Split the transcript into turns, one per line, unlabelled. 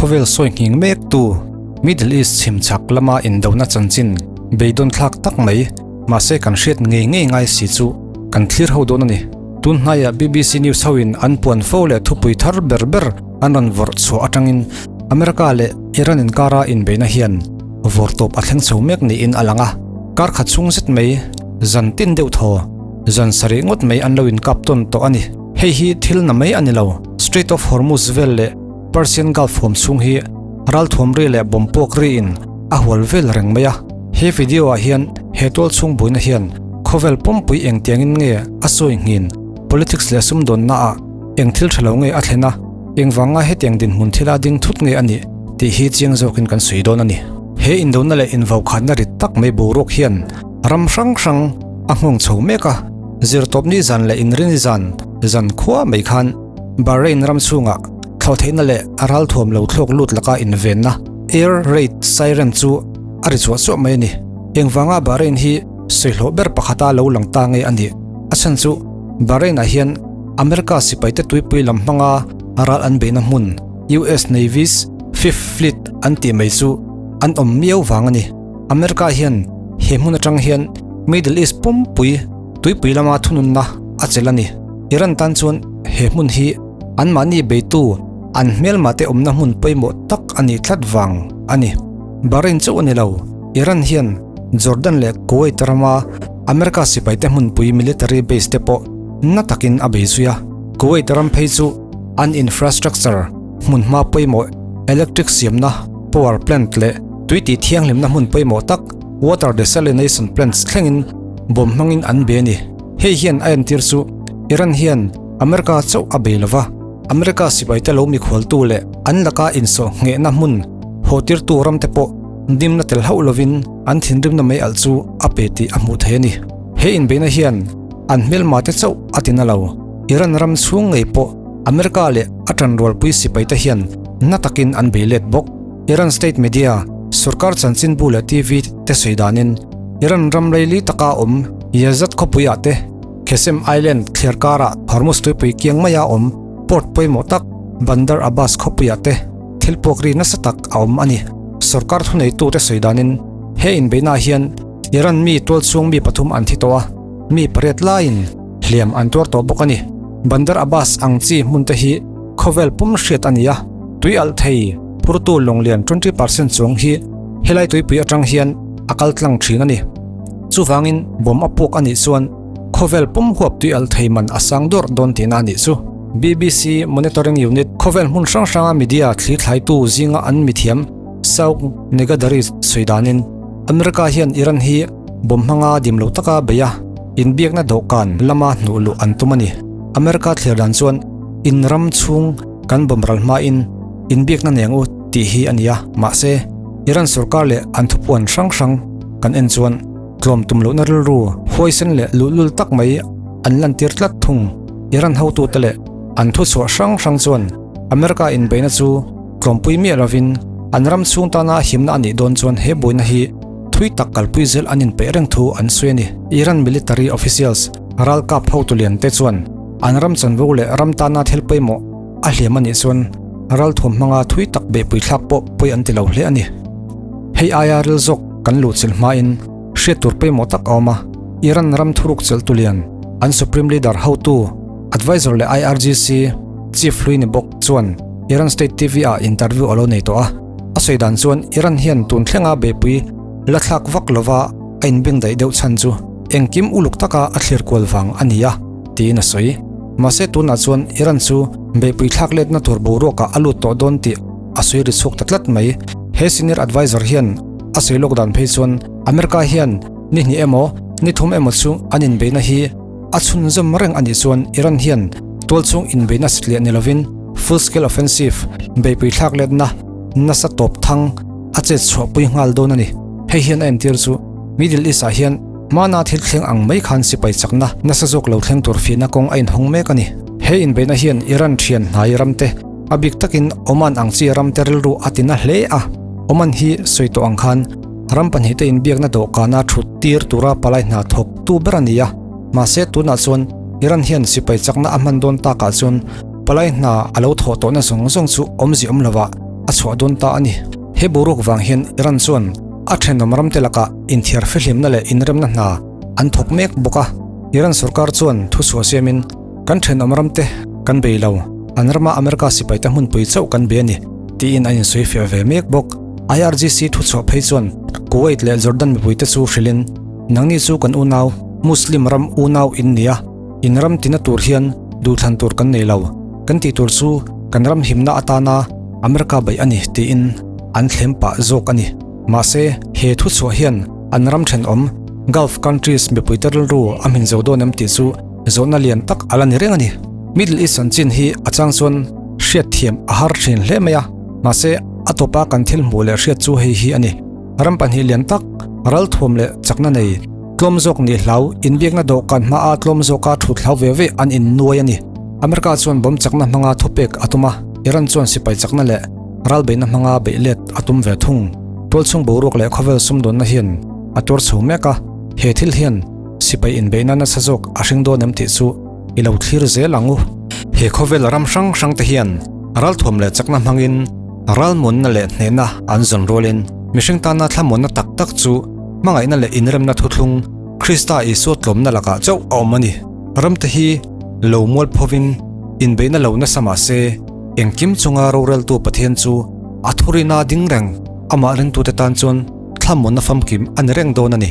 Khawvel sawi nghing mek tu Middle East chhim chhak lama indona chanchin beidawn thlak tak mai mahse kan hriat ngei ngei ngai si chu kan thlir ho dawn a ni. Tun hnaiah BBC News hoin an puan fo leh thupui thar ber ber an rawn vawrh chhuah atangin America leh Iran inkara inbeihna hian vawrtawp a thleng chho mek niin a lang a. Kar khat chhung zet mai zan tin deuh thaw zan sarih ngawt mai an lo inkap tawn tawh a ni. Hei hi thil na mai a ni lo. Strait of Hormuz vel leh Persian Gulf huam chhung hi ralthuam ri leh bomb puak riin a hual vel reng mai a. He video ah hian he tual chhung buaina hian khawvel pumpui engtiangin nge a sawi nghin, politics leh sumdawnna ah eng thil tha lo nge a thlen a, engvanga hetiang dinhmun thila ding thut nge a nih tih hi chiang zawkin kan sawi dawn a ni. He indona leh invaukhanna rit tak mai boruak hian ram hrang hrang a nghawng chho mek a, zirtawpni zan leh inrini zan zan khua mai khan Bahrain ram chhungah thlawhtheihna leh a ralthuam lo thlawk lut laka invenna air raid siren chu a ri chhuah chuah mai a ni. Engvanga Bahrain hi sawihlawh ber pakhata lo lang ta nge a nih? A chhan chu Bahrain-ah hian America sipaite tuipui lam hmanga ral an beihna hmun US Navy's Fifth Fleet an tih mai chu an awm miau vang a ni. America hian he hmun atang hian Middle East pumpui tuipui lama thununna a chelh a ni. Iran tan chuan he hmun hi anmahni beitu an hmelmate awmna hmun pawimawh tak a nih tlat vang a ni. Bahrain chauh a ni lo, Iran hian Jordan leh Kuwait rama America sipaite hmunpui military base te pawh na takin a bei zui a. Kuwait ram phei chu an infrastructure hmunhma pawimawh electric siamna power plant leh tui tih thianghlimna hmun pawimawh tak water desalination plants thlengin bawm hmangin an be a ni. Hei hian a entir chu Iran hian America chauh a bei lova, America sipaite lo mikhualtu leh an laka insawh nghehna hmun hawhtirtu ramte pawh dimna tel hauh lovin an thinrimna mai alh chu a pe tih a hmuh thei a ni. He inbeihna hian an hmelmate chauh a ti na lo. Iran ram chhung ngei pawh America leh a tanrualpui sipaite hian na takin an bei let bawk. Iran state media, sorkar chanchinbu leh TV te sawi danin Iran ram leili taka awm Yazd khawpuiah te Qeshm Island thliar karah Hormuz tuipui kiang maia awm port pawimawh tak Bandar Abbas khawpuiah te thil puak ri nasa tak a awm a ni. Sorkar thuneitute sawi danin he inbeihnaah hian Iran mi tualchhung mi pathum an thi tawh a, mi pariat laiin hliam an tuar tawh bawk a ni. Bandar Abbas ang chi hmun te hi khawvel pum hriat a ni a, tui alh thei phurtu lawnglian 20% chuang hi helai tuipui atang hian a kal tlang thin a ni. Chuvangin bomb a puak a nih chuan khawvel pum huap tui alh thei man a sang dawrh dawn tihna a nih chu. BBC Monitoring Unit khawvel hmun hrang hranga media thli thlaitu zinga an mithiam Sauk Negadari sawi danin America hian Iran hi bomb hmanga dim lo taka bei a, inbiakna dawhkan lama hnuh luh an tum a ni. America thlir dan chuan in ram chhung kan bomb ral hmain inbiakna neng u tih hi a ni a, mahse Iran sorkar leh an thupuan hrang hrang kan en chuan tlawm tum lohna rilru huaisen leh luhlul tak mai an lantir tlat thung. Iran hotute leh an thuchhuah hrang hrang chuan America inbeihna chu tlawmpui miah lovin an ram chhung tana himna a nih dawn chuan he buaina hi thui tak kalpui zel an inpeih reng thu an sawi a ni. Iran military officials ralkap hotu lian te chuan an ram chanvo leh ram tana thil pawimawh a hliam a nih chuan ralthuam hmanga thui tak behpui thlak pawh pawi an ti lo hle a ni. Hei aia ril zawk kan luhchilh hmain hriat tur pawimawh tak a awm a, Iran ram thuruk chelh tulian an Supreme Leader hotu, Advisor leh IRGC Chief hlui ni bawk chuan Iran State TV ah interview a lo nei tawh a. A sawi dan chuan Iran hian tun thlenga beihpui la thlak vak lova a inbeng daih deuh chhan chu engkim uluk taka a thlir kual vang a ni a, tiin a sawi. Mahse tunah chuan Iran chu beihpui thlak letna tur boruakah a lut tawh dawn tih a sawi ri chhuak ta tlat mai. He senior advisor hian a sawi lawk dan phei chuan America hian ni hnih emaw ni thum emaw chu an inbeihna hi a chhunzawm reng a nih chuan Iran hian tualchhung inbeihna satliah ni lovin full scale offensive beihpui thlak letna nasa tawp thang a chet chhuahpui nghal dawn a ni. Hei hian a entir chu Middle East ah hian hmana thil thleng ang mai khan sipai chakna nasa zawk lo thleng tur fihna kawng a inhawng mek a ni. He inbeihna hian Iran thian hnai ramte a bik takin Oman ang chi ramte rilru a ti na hle a. Oman hi sawi tawh ang khan ram pahnihte inbiakna dawhkana thut tir tura palai hna thawk tu ber a ni a. Mahse tunah chuan Iran hian sipai chakna a hman dawn takah chuan palai hna a lo thawh tawhna zawng zawng chu awmzia awm lova. a chhuah dawn ta a ni. He boruak vang hian Iran chuan a thenawm ramte lakah inthiar fihlimna leh inremna hna an thawk mek bawk a. Iran sorkar chuan thuchhuah siamin kan thenawm ramte kan bei lo, an rama America sipaite hmunpui chauh kan bei a ni tiin an insawifiah ve mek bawk. IRGC thuchhuah phei chuan Kuwait leh Jordan mipuite chu hrilhin, Nangni chu kan unau, Muslim ram unau in ni a, in ram tina tur hian duhthlan tur kan nei lo, kan tih tur chu kan ram himna atana America beih a ni tiin an thlem pah zawk a ni. Mahse, he thuchhuah hian an ram thenawm Gulf countries mipuite rilru a hmin zo dawn em tih chu zawhna lian tak a la ni reng a ni. Middle East chanchin hi a chang chuan hriatthiam a har thin hle mai a, mahse a tawpa kan thil hmuh leh hriat chu hei hi a ni. Ram pahnih lian tak, ralthuam leh chakna nei, tlawm zawk nih hlau, inbiakna dawhkan hmaa tlawm zawka thut hlau ve ve an innuai a ni. America chuan bomb chakna hmanga thupek a tum a, Iran chuan sipai chakna leh ralbeihna hmanga beih let a tum ve thung. Tualchhung boruak leh khawvel sumdawnna hian a tuar chho mek a, he thil hian sipai inbeihna nasa zawk a hring dawn em tih chu i lo thlir zel ang u. He khawvel ram hrang hrang te hian ralthuam leh chakna hmangin ralmuanna leh hnehna an zawn rualin mihring tana thlamuanna tak tak chu hmangaihna leh inremna thuthlung Krista Isua tlawmna lakah chauh a awm a ni. Ramte hi lo mual phovin inbeihna lo nasa mah se engkim chunga roreltu Pathian chu a thurina ding reng amah ringtute tan chuan thlamuanna famkim a ni reng dawn a ni.